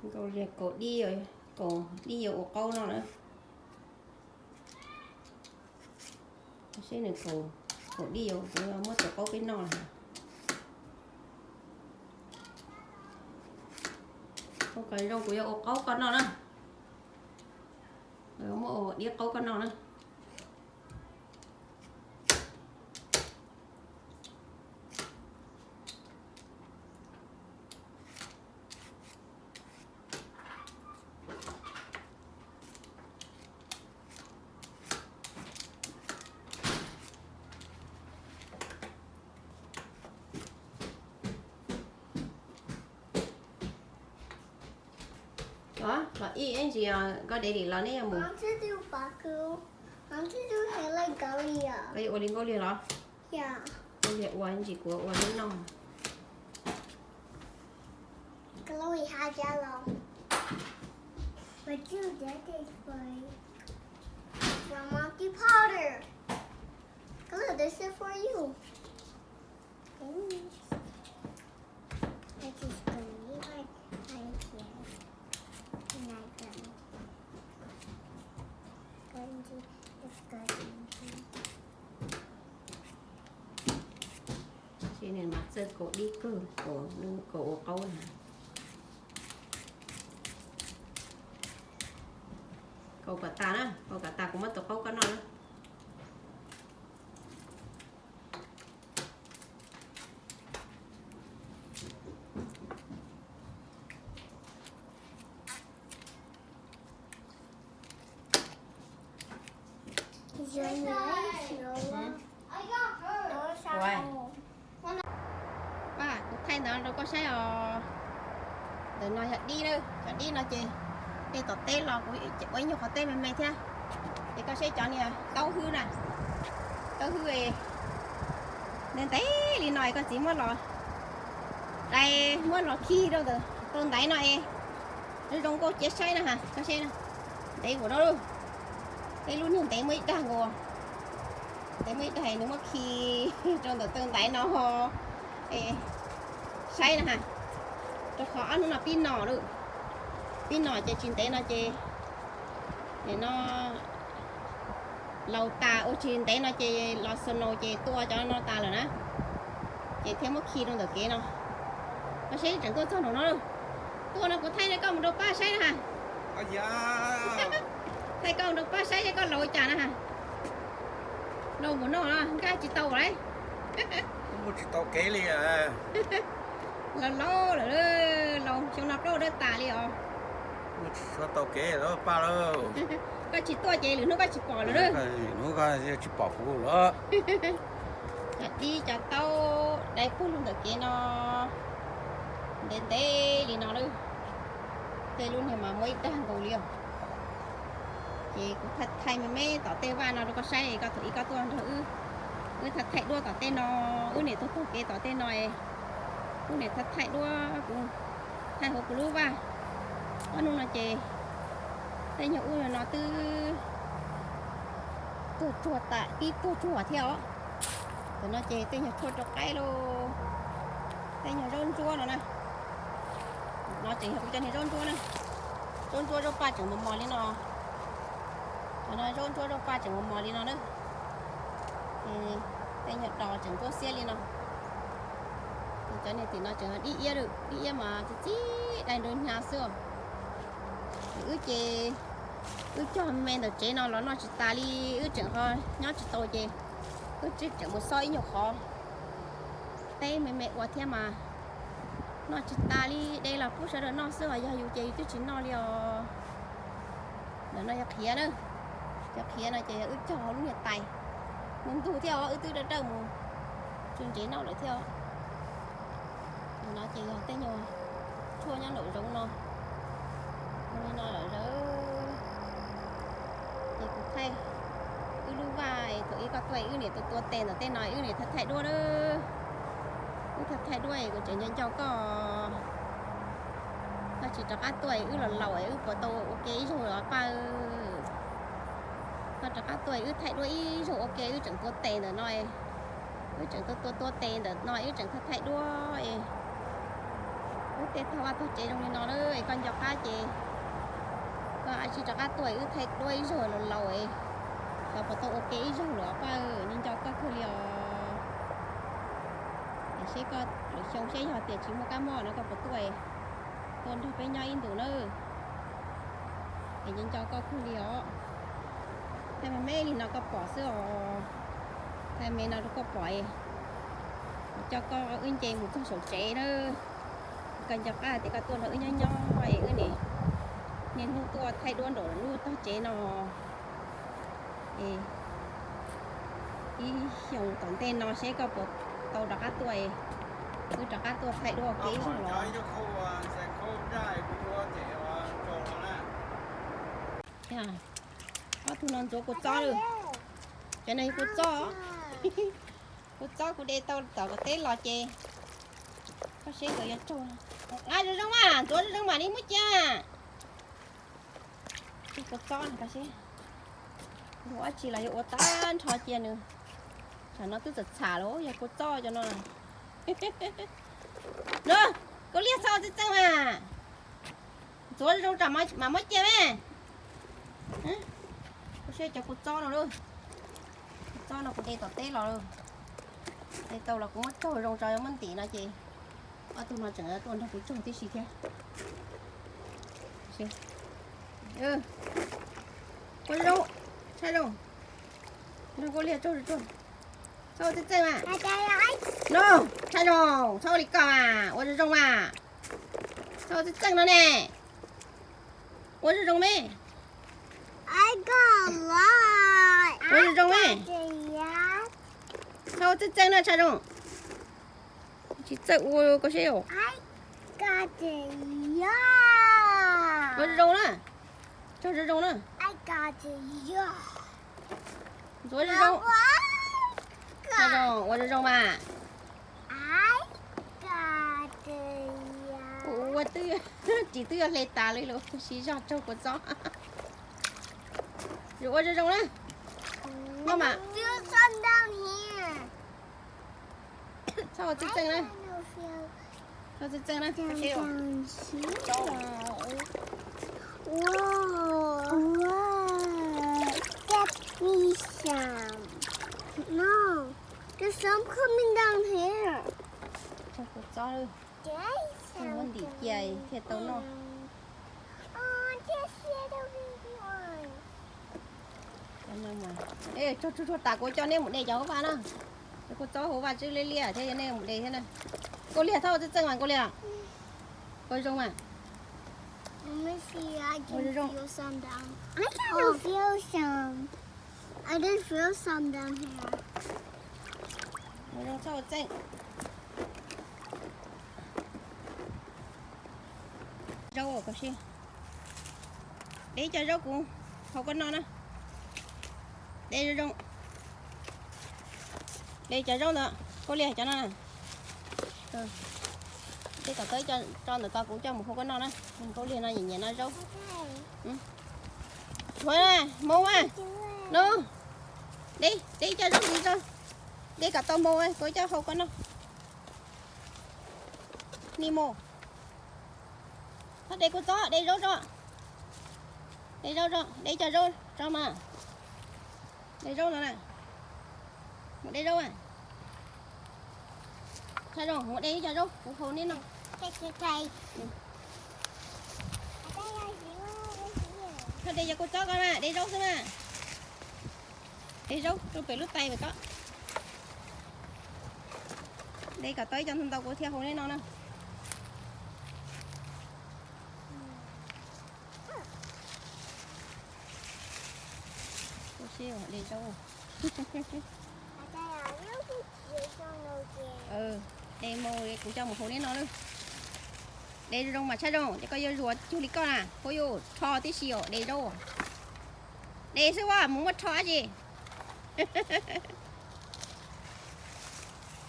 Kaus dib, kaus dib yuav ua qaub noj na. Seb nws kaus dib yuav muab tus qaub peb noj na. Ua kom zoo kuv yuav ua qaub koj noj na. Muab ua dib qaub koj noj na. Los ib ntsis koj dev dim los neb yuav mus. Koj yuav ua li Nkauj Liag los? Nkauj Liag ua ntsis kuv ua neb noj. Ces nws mas txawj kaus dib kawg, kaus ua qaub na. Kaus kom tas na, kaus kom tas kuv muab tus qaub koj noj na. Pab, kuv thaij ntawd rau koj saib os. Ntawm no yog dib na, cov dib no ces tej tom teb los kuv ua ib nyuag qhov teb me me thiab. Ces koj saib cov niag taub hwb na, taub hwb ntev ntev li no es koj txiv muab los dai, muab los khi rau ntawm tau ntaiv no es zoo zoo nkauj cia saib na ha, koj saib na. Ntev ua no, tej lub niag ntev muaj ib dag nkaus, ntev muaj ib dag nws muab khi rau ntawm tau ntaiv no saib na ha. Rau qhov ob hnub no pib no lawm, pib no ces tsis ntev no ces nim no laus tas, ua tsis ntev no ces los snow ces tua cov no tas lawm na, ces thiaj muab khi rau ntawm kev no. Koj saib tseem tuaj txog nraum no lawm. Tuaj no kuv thaij koj mus rau pab saib na ha. Thaij koj mus rau pab saib seb koj laus cas na ha. Laus mus noj no nkag tsis tau lawm. Mus tsis tau kev li. Laus laus lawm, laus xyoo no plaub dawb tas li os. Mus tsis tau kev lawm pab lawm. Koj tsis tuaj ces lwm hnub koj tsis pom lawm. Hnub koj tsis pom kuv lawm. Cov dib cov taub dai puag lug ntawm kev no ntev ntev li no lawm. Tej lub niag mas muaj ib dag nkaus li os. Ces kuv thaij thaij me me tom tej vaj no rau koj saib, koj thaum ub koj tuaj nrog wb, wb thaij thaij duab tom tej no, wb niam tuag taug kev tom tej no, wb niam thaij thaij duab, kuv thaij hauv kuv lub vaj. Ob hnub no ces tej nyuag ub no twb tuag tsuag tas, tib tuag tsuag thiab os. Tam no ces tej nyuag tshuaj rau qaib lauj, tej nyuag zaub ntsuab no na. No tseem yog kuv cov niag zaub ntsuab na. Zaub ntsuab zaub paj tseem mos mos li no. Cov no zaub ntsuab zaub paj tseem mos mos li no na. Tej nyuag dos tseem ntsuab xiab li no. Cov niag tim no tseem dib iab, dib iab mas txi txib dai nrau hnyav xwb os. Wb ces wb cog me ntawm tsev no los noj tsis tas li, wb tseem ho nyob tsis tau ces wb tseem mus xauj ib nyuag qhov teb me me ua thiab mas noj tsis tas li, de los pub sawv daws noj xwb os, yog yus ces yus twb tsis noj li os. Ntawm no yog qhiav na, cov qhiav no ces yog wb cog hauv lub niag tais. Mus ntug thiab os, wb twb dawj dawj mus tsis ntsev noj lawm thiab os. Ntawm no ces yog tej nyuag tshuaj nyob nraum zoov no, zoo li no lawm. Ces kuv thaij wb lub vaj, thaum ub koj tuaj wb niam tua tua tes ntawm tej no, wb niam thaij thaij duab na. Wb thaij thaij duab kuv tseem nco nco koj. Koj tsis rov qab tuaj wb los laus wb puas tau ua ke ib zaug los paj? Koj rov qab tuaj wb thaij duab ib zaug ua ke, wb tseem tua tes ntawm no, wb tseem tua tua tua tes ntawm no, wb tseem thaij thaij duab. Tej tog vaj tog tsev zoo li no na, es koj nco qab ces koj tsis rov qab tuaj, wb thaij duab ib zaug laus laus, xyov puas tau ua ke ib zaug lawm paj. Nco nco koj kawg li os. Es seb koj lwm xyoo seb yog tias tsis muaj kab mob no koj puas tuaj, tuaj nrog peb nyob ib ntus na. Es nco nco koj kawg li os. Thaij me me li no koj pom xwb os. Thaij me no rau koj pom, coj koj wb nce mus txog saum tsev na. Koj nco qab tias koj tuaj nrog wb nyob nyob es wb niaj hnub tuaj thaij duab nraum lub tog tsev no. Ib xyoos tom ntej no seb koj puas tau rov qab tuaj, wb rov qab tuaj thaij duab ua ke ib zaug los. Ob tug no ntxuav kua txob lawm. Cov no yog kua txob, kua txob kuv de tau tom teb los ces koj seb nkawd yuav raug. Zoo zoo mas, ntxuav zoo zoo mas li muab cia. Kua txob no koj seb, ua dab tsi los yuav ua tag nrho cia nws. Tsam no twb txawm txham los yog kua txob cov no. Koj liag txhob txeej txeej mas, ntxuav zoo zoo mam muab cia me. Koj saib cov kua txob no lawm, kua txob no kuv de tom teb los, de tau los kuv muab tsaug zoo tso, muab ntim no ces ob tug no tseem tuaj nrog kuv tsaug tib si thiab. Kua zoo, tshaj zoo, nrog koj liag tsaug tsuag. Txhob ua txeej txeej mas. No, tshaj zoo, txhob ua li koj mas, ua zoo zoo mas. Txhob ua txeej txeej no ne. Ua zoo zoo me. Ua zoo zoo me. Txhob ua txeej txeej na, tshaj zoo. Tsis txawj ua koj seb. Ua zoo zoo na. Tsaug zoo zoo na. Ntxuav zoo zoo. Tshaj zoo, ua zoo zoo mas. Ua twb, ris twb yuav hle tas li lawm, siv zog tsaug kua txob. Ua zoo zoo na. Noj mas. Txhob ua txeej txeej na. Txhob txeej txeej na. Tsaug kua txob, muab ntim cia thiaj tau noj. Tsaug tsuag tsuag tas kuv coj nej mus de cov hauv vaj na. Cov kua txob hauv vaj twb liab liab thiab, yog nej mus de thiab na. Koj liag txhob ua txeej txeej mas koj liag. Ua zoo mas. Ua zoo txhob ua txeej. Zaub koj seb. De ib co zaub kuv hau koj noj na. De zoo zoo. De cov zaub ntawd, koj liag cov no na. De kom tau ib co tso ntawm ko kuv coj mus hau koj noj na. Koj liag no nyiam nyiam noj zaub. Ua, moo a. No. De, de ib co zaub ntxiv tso. De kom tau moo kuv coj hau koj noj. Ni moo. Txhob de kua txob, de zaub tso. De zaub tso, de ib co zaub tso mas. De zaub no na. Mus de zaub a. Tshaj zoo, mus de ib co zaub kuv hau neb noj. Txhob de cov kua txob ko mas, de zaub xwb mas. De zaub rau pem lub tais pem ko. De kom tau ib co ntau ntau kuv thiaj hau neb noj na. Ua si, de zaub. De moo kuv coj mus hau neb noj na. De zoo zoo mas Tshaj Zoo, ces koj yuav zuas cuag li koj na, koj yuav rho tib si os, de zaub. De xwb as, mus muab rho dab tsi.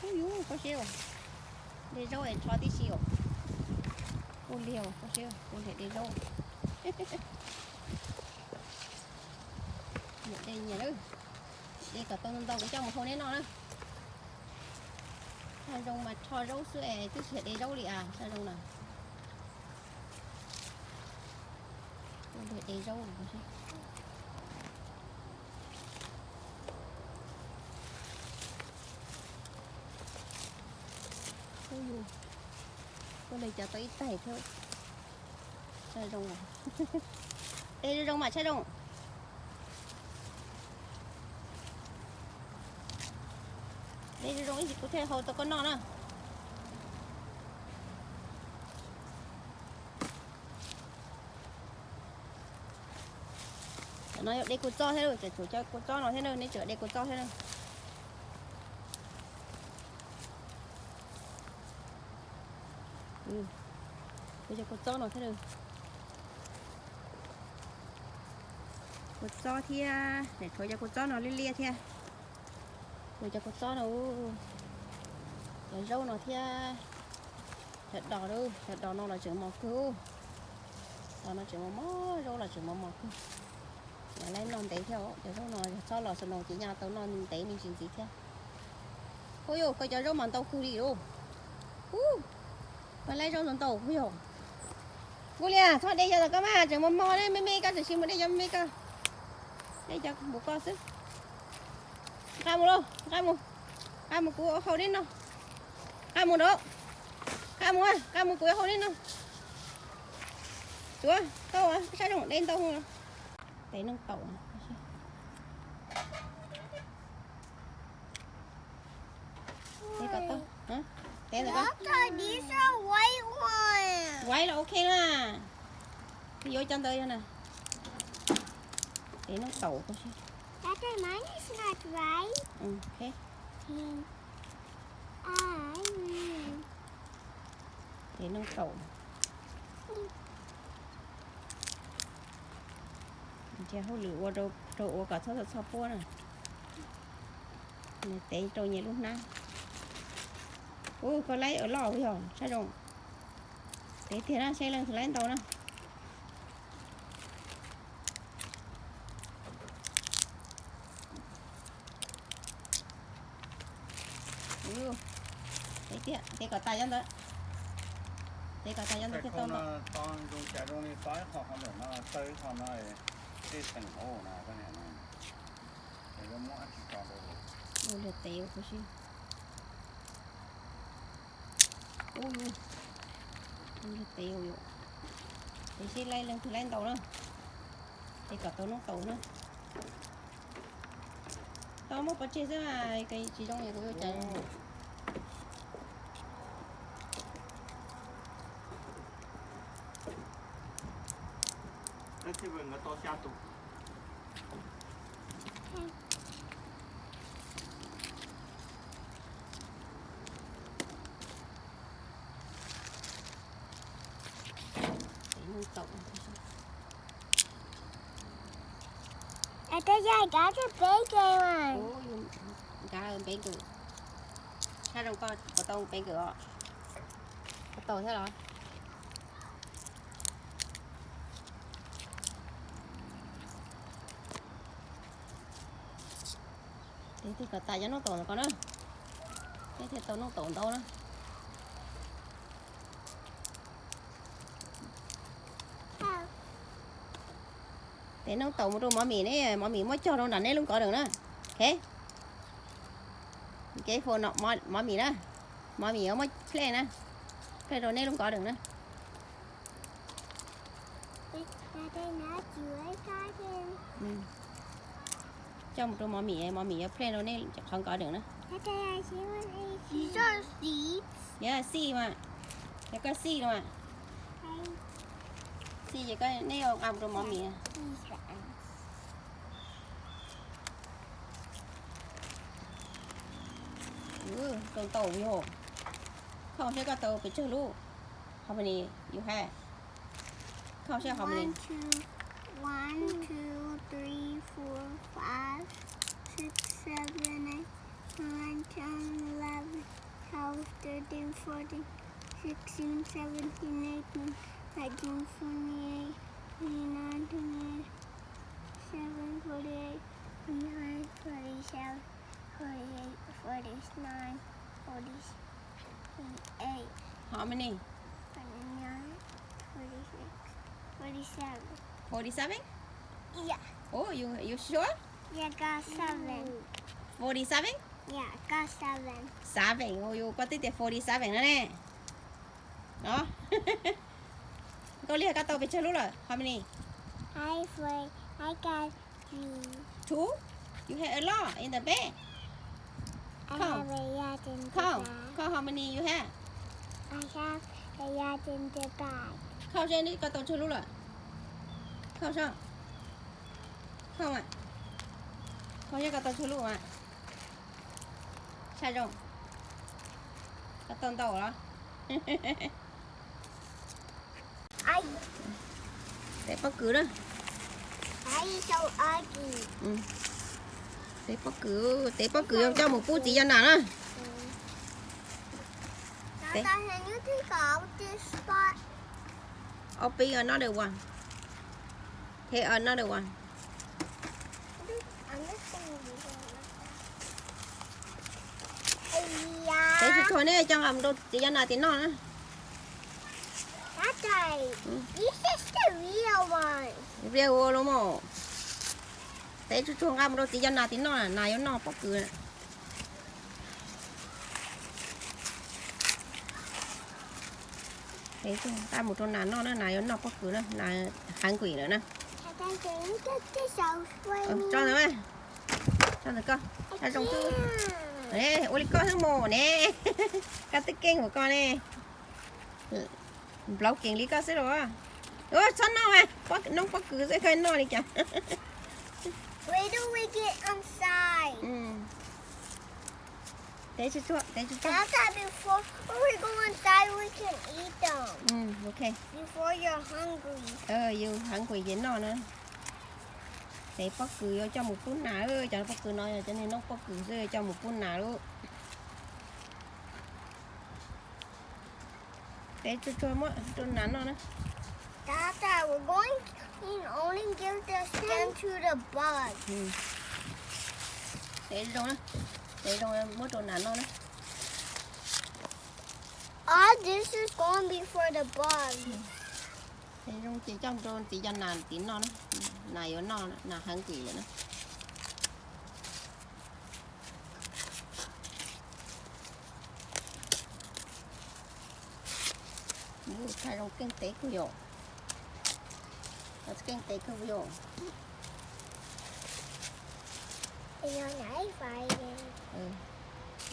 Ub yuv, koj seb, de zaub es rho tib si os. Kuj liag, koj seb, kuj liag de zaub. Nyiam de nyiam lawm. De kom tau ntau ntau kuv coj mus hau neb noj na. Tshaj Zoo mas rho zaub xwb es twb tsis de zaub li as, Tshaj Zoo na. De zaub. Ua li cas tau ib taig thiab. Tshaj zoo, de zoo zoo mas Tshaj Zoo. De zoo zoo ib ntsis kuv thiaj hau tau koj noj na. Cov no yog de kua txob thiab, cov tshuav cov kua txob no thiab na, neb tseem de kua txob thiab na. Kuv cov kua txob no thiab na. Kua txob thiab, tshuav cov kua txob no liab liab thiab. Kuv cov kua txob no, cov zaub no thiab. Cov dos, cov dos no los tseem mos kawg. Dos no tseem mos mos, zaub los tseem mos mos kawg. Yog lawv noj ntev thiab, cov zaub no yog txhob los snow ces nyaj tau noj ntev me ntsis ntxiv thiab. Hu yus, koj cov zaub mas ntau kawg li lauj. Hu, koj lawv zaub ntau ntau hu yus. Nkuj Lias, txhob de cov tom koj mas, tseem mos mos ne, me me koj tseem sim mus de cov me me koj. De cov npaum koj xwb. Nqa mus lauj, nqa mus. Nqa mus kuv hau neb noj. Nqa mus nraud. Nqa mus, nqa mus kuv hau neb noj. Tsuav tau, Tshaj Zoo de ntau. Tev nooj taum. Tev kom tau. Tev ntawm koj. White los ok na. Yuav cov ntawd yog na. Tev nooj taum. Tev nooj taum. Nrhiav hauj lwm ua rau ua kom txhob txhob puab na. Nws tev rau nyias lub hnab. Ub, koj laib ua loj yog Tshaj Zoo. Tev tiag na, seb leej twg laib ntau na. Tev tiag, tev kom tas cov ntawd. Tev kom tas cov ntawd thiaj tau ntau. Zoo cas zoo li tob ib qho qhov ntawm no, tawg ib qho no, tej teem hauv na, koj niam no. Ces yuav muab dab tsi tso rau. Ua liag tev ua kuv si. Ua liag tev ua yus. Tev seb laib leej twg laib ntau na. Tev kom tau noob taum na. Tau muab pov tseg xwb, tsis zoo kuv yuav cais. Festival nkawd tau xya tus. Ua cas kav tsij peb ke mas. Nkav peb nkawm. Sab zoo koj puas tau peb nkawm os? Puas tau thiab los? Tes tig kom tas cov noob taum ntawm ko na. Peb thiaj tau noob taum ntau na. Tes noob taum mus rau mov mim ne, mov mim muab cog rau nram neb lub nkov dees na. Ok. Kev fo no mov mim na. Mov mim yuav muab plej na. Plej rau neb lub nkov dees na. Coj mus rau mov mim, mov mim yuav plej rau nej qhov nkov dees na. Yog xij mas, yog koj xij no mas. Xij ces koj nej yuav nqa mus rau mov mim. Tau ntau yog. Koj saib koj tau pes tsawg lub. How many you have? Koj saib how many. One, two, three, four, five, six, seven, eight, nine, ten, eleven, twelve, thirteen, fourteen, sixteen, seventeen, eighteen, nineteen, twenty-eight, twenty-nine, twenty-eight, seven, forty-eight, forty-nine, forty-seven, forty-eight, forty-nine, forty-eight, forty-nine, forty-six, forty-seven. Forty seven? Yeah. Oh, you you sure? Yeah, got seven. Forty seven? Yeah, got seven. Seven. Oh, you got it forty seven no ne. No. Nkauj Liag, koj tau pes tsawg lub lawm? How many? I for I got three. Two? You have a lot in the bag. I have a lot in the bag. Count. Count how many you have. I have a lot in the bag. Count seb koj tau tsawg lub lawm. Count seb. Count mas. Count seb koj tau tsawg lub mas. Saib zoo. Koj tau ntau los? Tev pob kws na. Tev pob kws, tev pob kws yuav coj mus pub txiv cov nas na. Open another one. Take another one. Tev tsuag tsuag ne, coj nqa mus rau txiv cov nas tim noj na. Real los mas. Tev tsuag tsuag nqa mus rau txiv cov nas tim noj, nas yuav noj pob kws. Nqa mus rau nas noj na, nas yuav noj pob kws na, nas hungry lawm na. Tso ntawd, tso ntawd koj, zoo xwb. Ua li koj xwb mus ne, koj twb keej ua koj ne. Nplaum kees li koj xwb los. Txhob noj, noob pob kws xwb koj noj li cas. Tev tsuag tsuag, tev tsuag tsuag. Tata, before we go inside, we can eat them. Ok. Before you're hungry. Yus hungry ces noj na. Tev pob kws yuav coj mus pub nas, cov pob kws no yog cov niag noob pob kws xwb, coj mus pub nas lub. Tev tsuag tsuag muab rau nas noj na. Tata, we're going to only give the stem to the bug. Tev zoo na, tev zoo muab rau nas noj na. All this is going to be for the bug. Tev zoo ces coj mus rau txiv cov nas tim noj na. Nas yuav noj, nas hungry lawm na. Thaij zoo keej tev kawg yom. Keej tev kawg yom.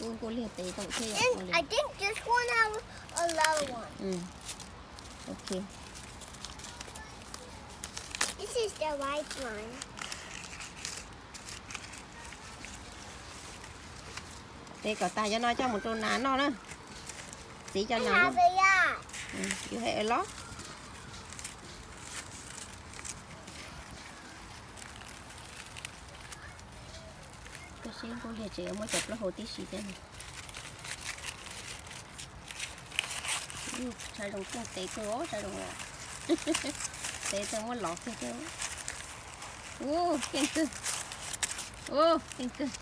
Ub, Nkauj Liag tev tau thiab yom. I think this one has a lot of one. Ok. This is the white one. Tev kom tas cov no coj mus rau nas noj na. Txiv cov nas noj. Yus hais los. Koj seb Nkauj Liag tseem yuav muab cov plaub hau tib si thiab. Tshav zoo keej tev kawg os, tshav zoo. Tev tau muab lov kawg thiab. Ub, keej kawg. Ub, keej kawg.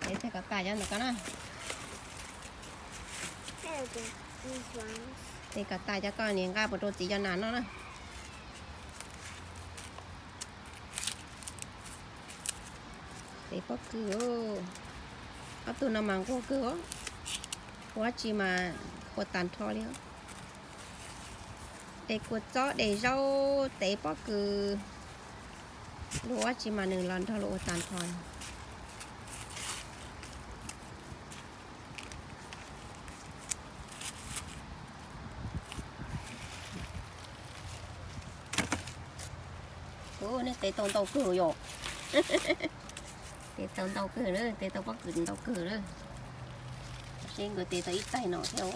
Tev tag kom tas cov ntawm ko na. Tev kom tas cov ko nws nqa mus rau txiv cov nas noj na. Tev pob kws, ob tug no mas nquag kawg os. Ua dab tsi mas ua tag nrho li os. De kua txob de zaub tev pob kws, luag ua dab tsi mas nws los nrog luag ua tag nrho. Ub, nej tev tau ntau kawg yom. Tev tau ntau kawg na, tev tau pob kws ntau kawg na. Seb nkawd tev tau ib taig no thiab.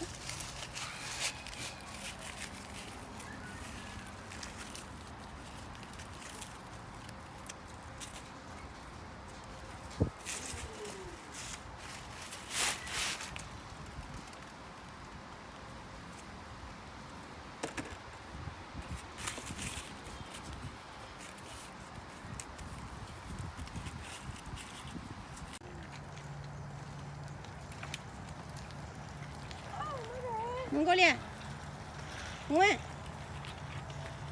Mus Nkauj Liag, mus.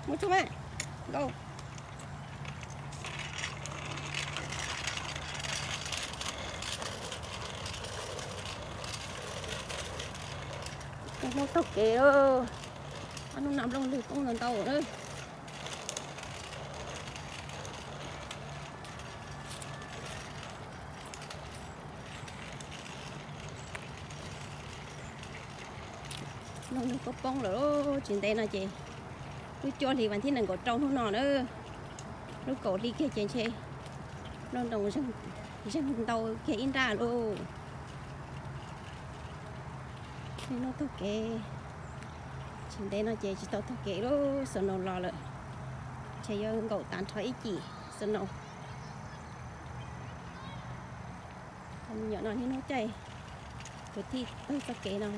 Mus tsuag mas, nkauj. Hnub taug kev, ob hnub no nplooj lwg poob ntau ntau lawm. Nplooj lwg poob poob lawm, tsis ntev no ces lub cuaj hli vas thib nees nkaum rau hnub no na, lub kaum hli kiag ces ntshe nplooj ntoos zeeg ntau kiag ib nrab lauj. Hnub taug kev, tsis ntev no ces tsis tau taug kev lub snow los lawm, ntshe yuav nkaum tas nrho ib cim snow. Me nyuam no niaj hnub caij kwv tij taug txoj kev no.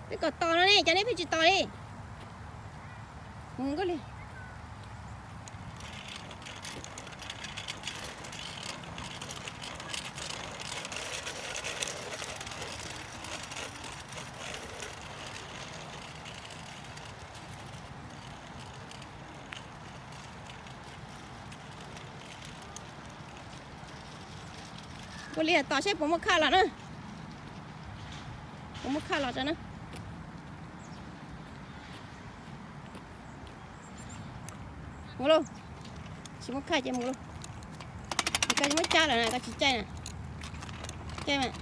Peb kom tos no ne, cas nej pheej tsis tos li? Mus nkauj li. Ua li tos seb puas muaj khaj los na. Puas muaj khaj los tso na. Mus lauj. Tsis muaj khaj ces mus lauj. Koj tsis muab cab lawm na, koj tsis caij na. Caij mas.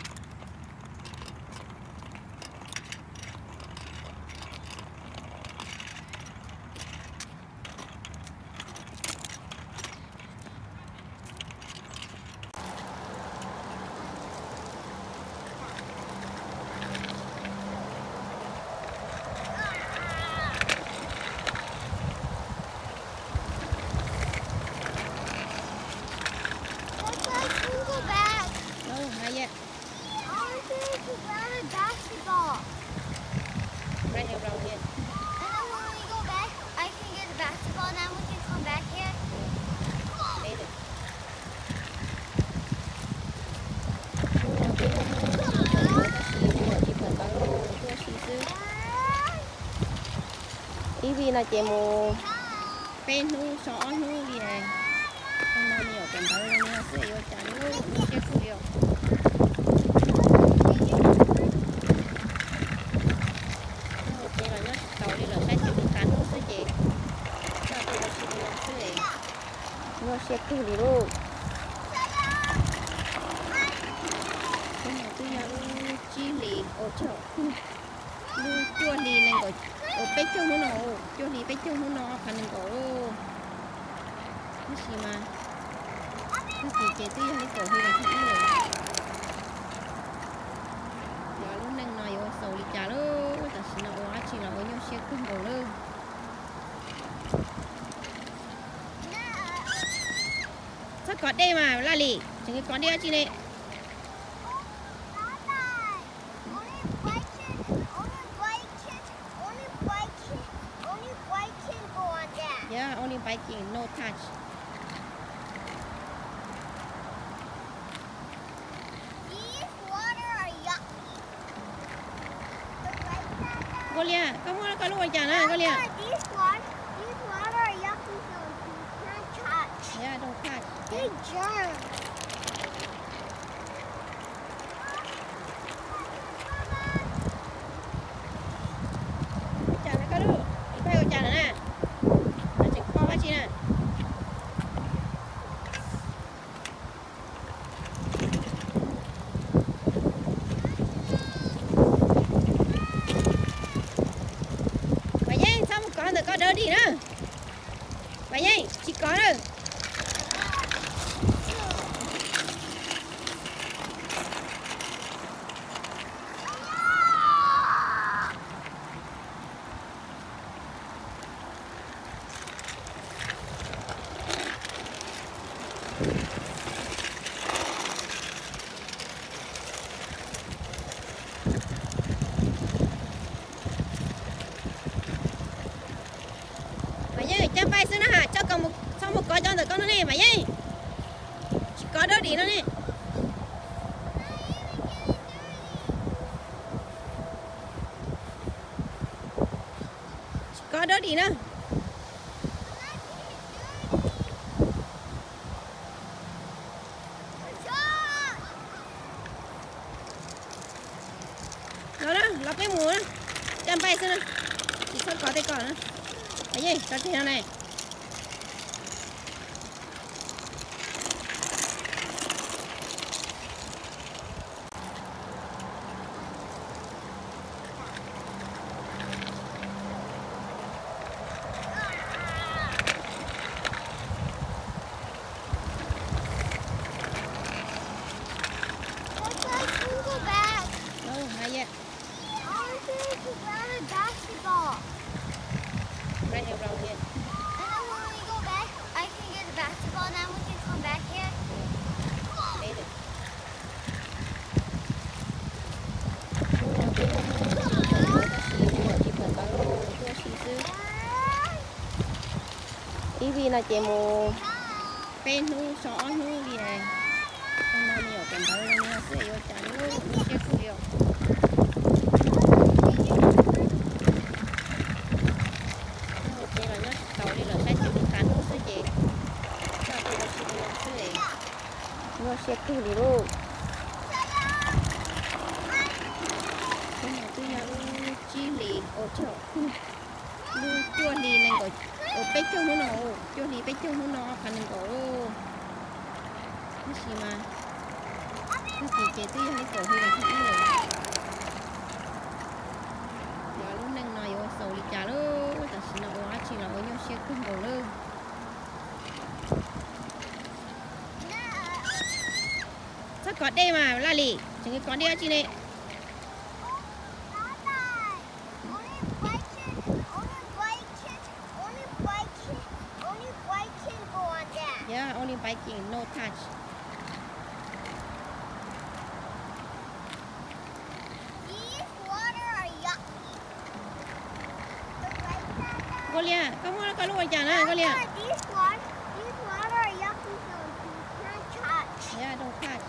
Let's go back. No, not yet. I want to grab a basketball. Right around here. And then when we go back, I can get the basketball, and then we can come back here. Later. Ib vij no ces mus peb hnub so ob hnub li. Hnub no me nyuam kawm ntawv zoo li no xwb yuav ua cas li, nyuaj siab kawg li os. Ces los nyob tsis taus li lawm, saib twb tas hnub xwb ces coj tuaj ua si li no xwb, nyuaj siab kawg li lauj. Hnub no twb yog lub tsib hlis, lub cuaj hlis nees nkaum, peb caug hnub no, cuaj hlis peb caug hnub no qhov nees nkaum lauj. Tab sis mas tag kis ces twb yog lub kaum hli vas thib ib lawm. Yog lub neej no yuav xaus li cas lauj, tam sim no ua dab tsi los ua nyuaj siab kawg nkaus lawm. Txhob kov dej mas Laj Lim, tseem kov dej dab tsi ne? Yeah, only biking, no touch. Nkauj Liag, koj muab koj lub ua cas na Nkauj Liag? Yeah, don't touch. Ua cas na koj lub, koj ua cas na? Koj tseem kho dab tsi na? Mas Yeej, txhob mus kov ntawm koj dawb dim na. Mas Yeej, tsis kov na. Mas Yeej, cab npais xwb na ha, txhob mus kov cov ntawm koj no ne Mas Yeej. Tsis kov dawb dim no ne. Dawb dim na. Los na, los peb mus na. Caj npaj xwb na, tsis txhob kov tej ko na. Yeej tso tseg no ne. Right around here. And then when we go back, I can get the basketball, and then we can come back here. Made it. Hnub no kuv tuaj si, tab sis kuv tsis pom tau, kuv tuaj si xwb. Ib vij no ces mus peb hnub so ob hnub li. Hnub no me nyuam kawm ntawv zoo li no xwb yuav cas li, nyuaj siab kawg li os. Ces los nyob tsis taus li lawm, saib twb mus tas hnub xwb ces coj tuaj ua si li no xwb. Nyuaj siab kawg li lauj. Hnub no twb yog lub tsib hlis, lub cuaj hli nees nkaum, peb caug hnub no, cuaj hli peb caug hnub no ob phav nees nkaum lauj. Tab sis mas tag kis ces twb yog li kaum hli los thib ib lawm. Xyov lub neej no yuav xaus li cas lauj, tam sim no ua dab tsi los ua nyuaj siab kawg nkaus lauj. Txhob kov dej mas Laj Lim, tseem kov dej dab tsi ne? Yeah, only biking, no touch. Nkauj Liag, koj muab koj lub ua cas na Nkauj Liag? Yeah, don't touch.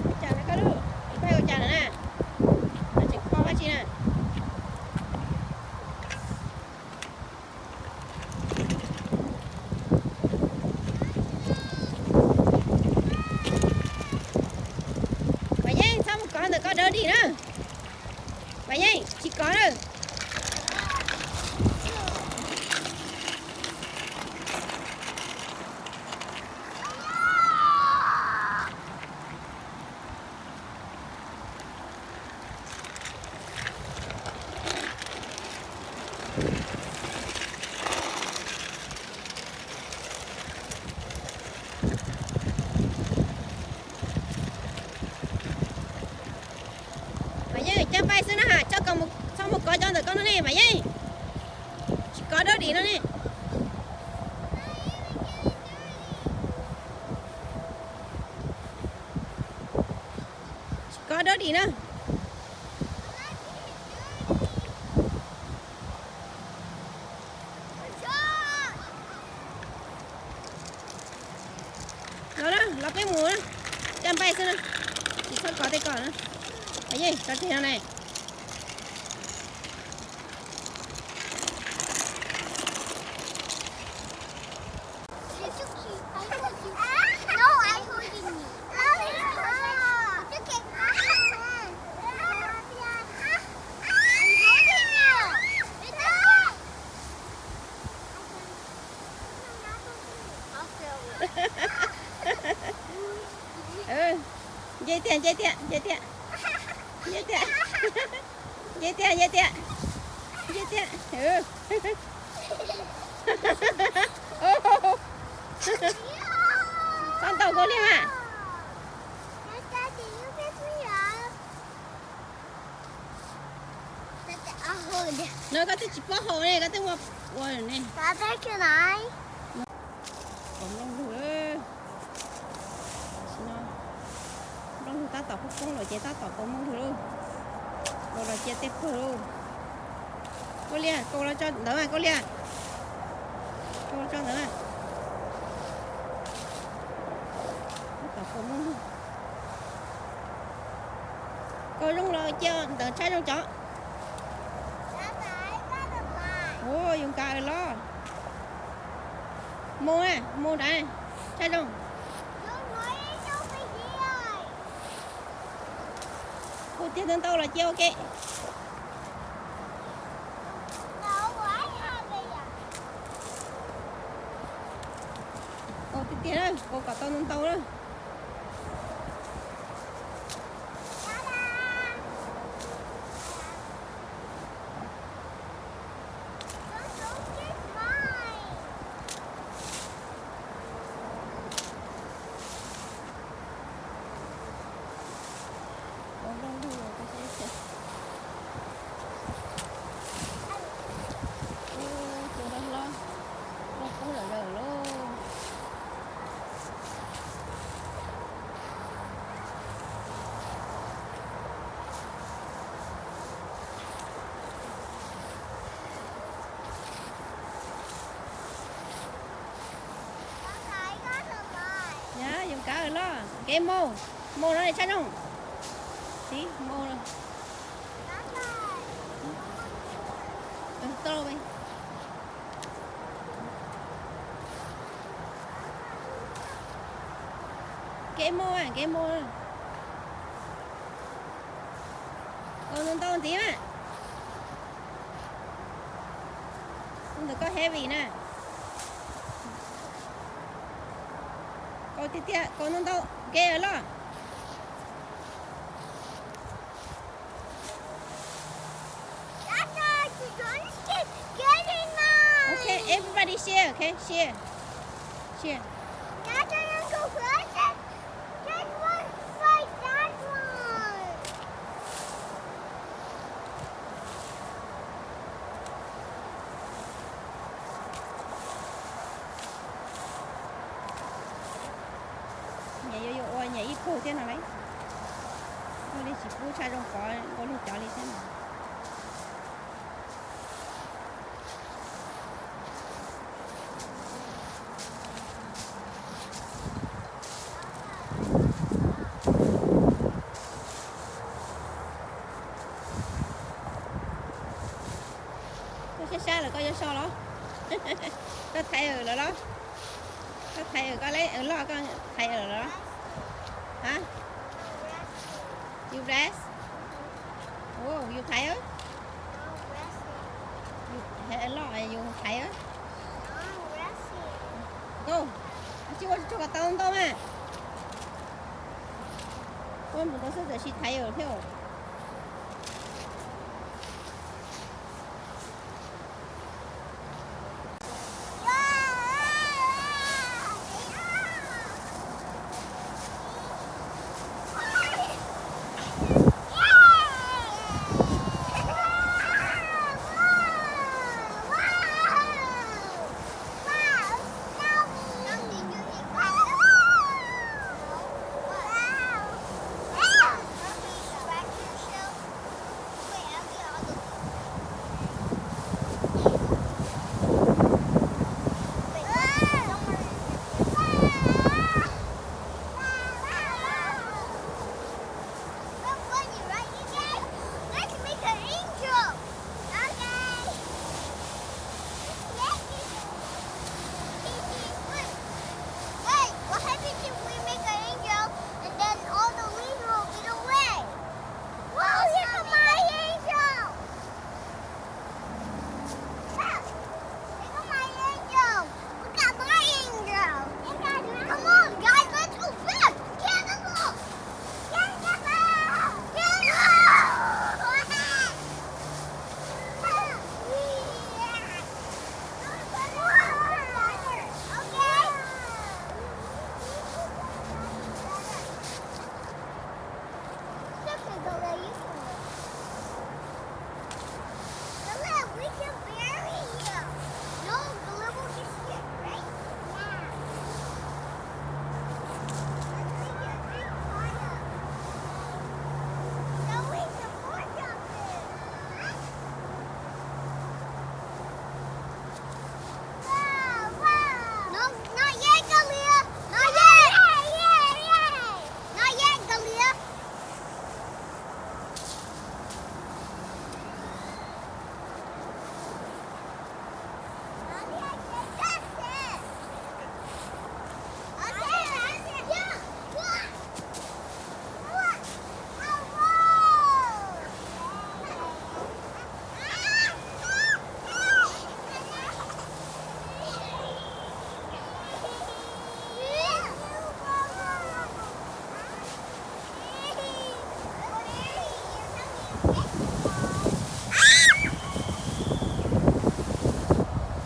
Ua cas na koj lub, tsis paub ua cas na, tseem kho dab tsi na? Mas Yeej, txhob mus kov ntawm koj dawb dim na. Mas Yeej, tsis kov na. Mas Yeej, coj npaij xwb na, txhob mus kov cov ntawm koj no ne Mas Yeej. Tsis kov dawb dim no ne. Tsis kov dawb dim na. Los na, los peb mus na. Coj npaij xwb na, tsis txhob kov tej ko na. Mas Yeej, tso tseg no ne. Nce tiag, nce tiag, nce tiag. Nce tiag. Nce tiag, nce tiag. Nce tiag. Txhob ntaus Nkauj Liag mas. No koj twb tsis paub haus ne, koj twb muaj ua ne. Kaus nplooj lug. Tam sim no nplooj lug tab tom poob poob lawm ces tab tom kaus nplooj lug lauj. Kaus los cia tej pawg lauj. Nkauj Liag, kaus los tso ntawd mas Nkauj Liag. Kaus los tso ntawd mas. Tab tom kaus nplooj lug. Zoo los cia ntawd tshaj zoo cov. Ua yus nkaus los. Mus, mus nrad, tshaj zoo. Ua tiag ntau ntau los cia ua ke. Ua tiag tiag na, ua kom tau ntau ntau na. Tus loj hlob, loj kub lawm lawm lauj. Yog, yus kav loj, kev mus, mus no tshaj zoo. Txiv, mus. Tau. Kev mus, kev mus. Kaus ntau ntau ntxiv mas. Tus ntawm koj heavy na. Kaus tiag tiag, kaus ntau ntau, kev loj. Okay, everybody share, okay? Share. Share. Nyias yuav yuav ua nyias ib pug thiab no lauj. Ua li tsis pub tshaj zoo pov ua li cov li thiab no. Koj sab sab lawm koj yuav so los? Koj thaiv lawm los? Koj thaiv, koj lej loj koj thaiv lawm los? Hab? Yus rest? Yus thaiv? Loj yus thaiv? Koj tsis ua tsuag kom tau ntau mas. Ua mus tau xwb txawm tsis thaiv thiab.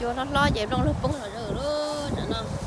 Hlob hlob ces nplooj luag poob zom zaws lub tsam no.